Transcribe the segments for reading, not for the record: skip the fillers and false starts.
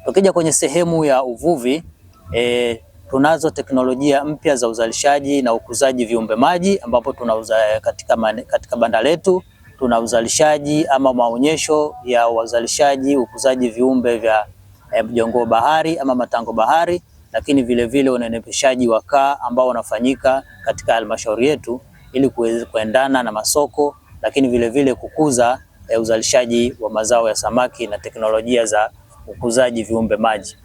Tukija kwenye sehemu ya uvuvi, tunazo teknolojia mpya za uzalishaji na ukuzaji viumbe maji, ambapo tunauza katika banda letu tuna uzalishaji ama maonyesho ya uzalishaji ukuzaji viumbe vya jongoo bahari ama matango bahari, lakini vile vile unenepeshaji wa kaa ambao unafanyika katika halmashauri yetu ili kuendana na masoko, lakini vile vile kukuza uzalishaji wa mazao ya samaki na teknolojia za ukuzaji viumbe maji.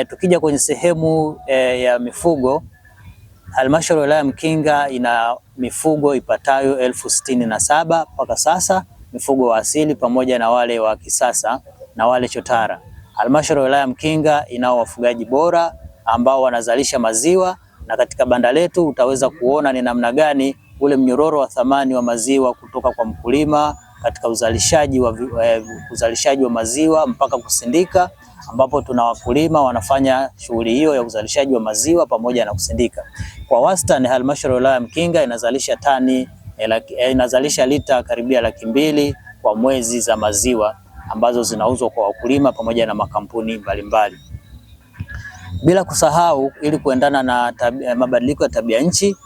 Tukija kwenye sehemu ya mifugo, halmashauri ya wilaya Mkinga ina mifugo ipatayo 67,000 mpaka sasa, mifugo wa asili pamoja na wale wa kisasa na wale chotara. Halmashauri ya wilaya Mkinga inao wafugaji bora ambao wanazalisha maziwa, na katika banda letu utaweza kuona ni namna gani ule mnyororo wa thamani wa maziwa kutoka kwa mkulima katika uzalishaji wa maziwa mpaka kusindika, ambapo tuna wakulima wanafanya shughuli hiyo ya uzalishaji wa maziwa pamoja na kusindika. Kwa wastani halmashauri ya wilaya Mkinga inazalisha inazalisha lita karibia 200,000 kwa mwezi za maziwa ambazo zinauzwa kwa wakulima pamoja na makampuni mbalimbali. Bila kusahau, ili kuendana na mabadiliko ya tabia nchi,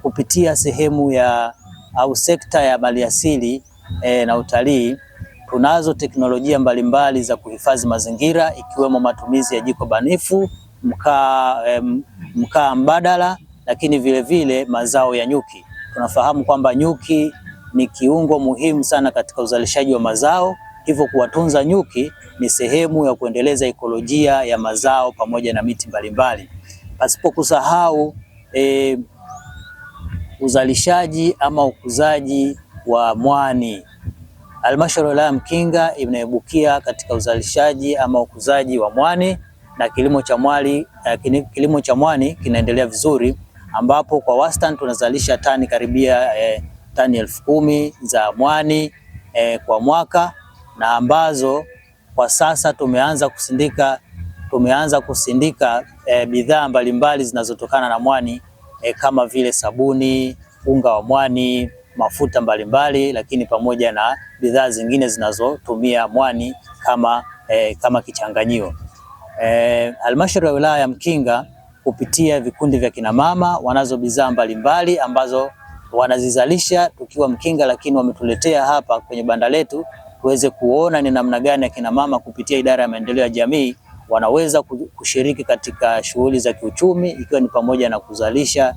kupitia sehemu ya au sekta ya maliasili na utalii, tunazo teknolojia mbalimbali za kuhifadhi mazingira ikiwemo matumizi ya jiko banifu, mkaa mbadala, lakini vile vile mazao ya nyuki. Tunafahamu kwamba nyuki ni kiungo muhimu sana katika uzalishaji wa mazao, hivyo kuwatunza nyuki ni sehemu ya kuendeleza ekolojia ya mazao pamoja na miti mbalimbali. Pasipo kusahau uzalishaji ama ukuzaji wa mwani. Halmashauri ya wilaya Mkinga inaibukia katika uzalishaji ama ukuzaji wa mwani na kilimo cha mwani kinaendelea vizuri, ambapo kwa wastani tunazalisha tani karibia tani 10,000 za mwani kwa mwaka, na ambazo kwa sasa tumeanza kusindika bidhaa mbalimbali zinazotokana na mwani kama vile sabuni, unga wa mwani, mafuta mbalimbali, lakini pamoja na bidhaa zingine zinazotumia mwani kama kichanganyio. Halmashauri ya wilaya ya Mkinga kupitia vikundi vya kina mama wanazo bidhaa mbalimbali ambazo wanazizalisha tukiwa Mkinga, lakini wametuletea hapa kwenye banda letu tuweze kuona ni namna gani akina mama kupitia idara ya maendeleo ya jamii wanaweza kushiriki katika shughuli za kiuchumi, ikiwa ni pamoja na kuzalisha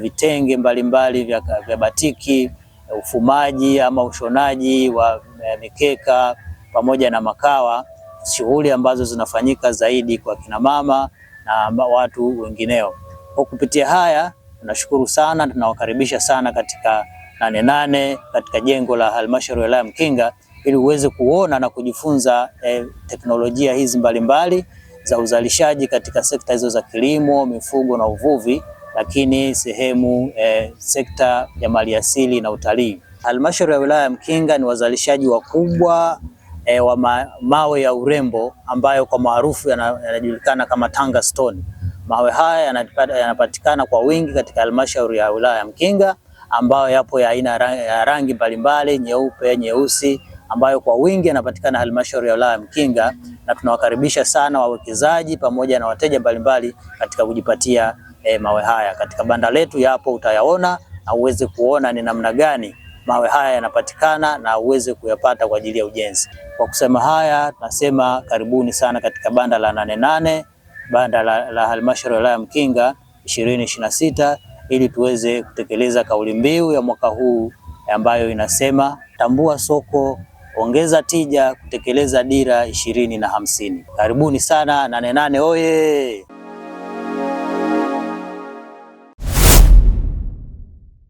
vitenge mbalimbali vya batiki, ufumaji ama ushonaji wa mikeka pamoja na makawa, shughuli ambazo zinafanyika zaidi kwa kina mama na watu wengineo. Kwa kupitia haya tunashukuru sana, tunawakaribisha sana katika Nane Nane katika jengo la halmashauri ya wilaya Mkinga ili uweze kuona na kujifunza teknolojia hizi mbalimbali za uzalishaji katika sekta hizo za kilimo, mifugo na uvuvi, lakini sehemu sekta ya maliasili na utalii. Halmashauri ya wilaya ya Mkinga ni wazalishaji wakubwa wa mawe ya urembo ambayo kwa maarufu yanajulikana kama Tanga Stone. Mawe haya yanapatikana kwa wingi katika halmashauri ya wilaya ya Mkinga, ambayo yapo ya aina ya rangi mbalimbali, nyeupe, nyeusi, ambayo kwa wingi yanapatikana halmashauri ya wilaya ya Mkinga, na tunawakaribisha sana wawekezaji pamoja na wateja mbalimbali katika kujipatia mawe haya. Katika banda letu yapo, utayaona na uweze kuona ni namna gani mawe haya yanapatikana na uweze kuyapata kwa ajili ya ujenzi. Kwa kusema haya, tunasema karibuni sana katika banda la Nane Nane, banda la halmashauri ya wilaya Mkinga 2026 ili tuweze kutekeleza kauli mbiu ya mwaka huu ambayo inasema tambua soko, ongeza tija, kutekeleza dira 2050. Karibuni sana Nane Nane oye!